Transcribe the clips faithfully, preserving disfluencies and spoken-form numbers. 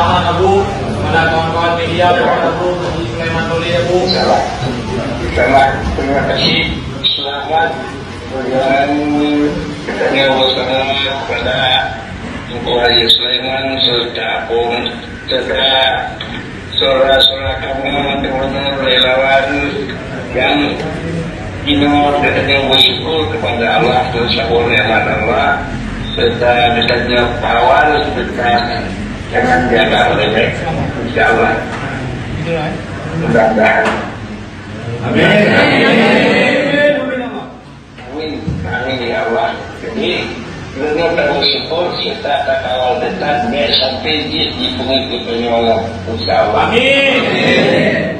Abu, kepada kawan-kawan media, kepada Abu Haji Sulaiman Nuri, Abu. Selamat, terima kasih. Selamat berjalan dengan bersama kepada Teungku Haji Sulaiman serta pun serta saudara-saudara kamoe, teman-teman relawan yang inoe geutanyoe bersyukur kepada Allah atas segala nikmat Allah serta geutanyoe kawal serta jangan jaga remeh, insyaallah. Mudah-mudahan. Amin. Amin. Amin, ya Allah. Jadi, geutanyoe tasyukur serta takawal teutab bèk sampai jih jipeungeuet geutanyoe Allah. Insya Allah. Amin.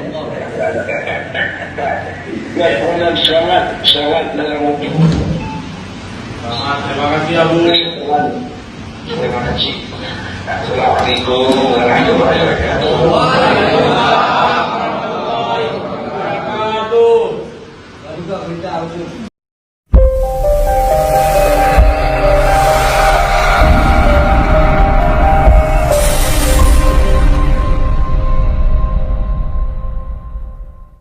Baik, mohon selamat, selamat dalam hidup. Selamat, terima kasih, Abu. Terima kasih. Assalamualaikum warahmatullahi wabarakatuh.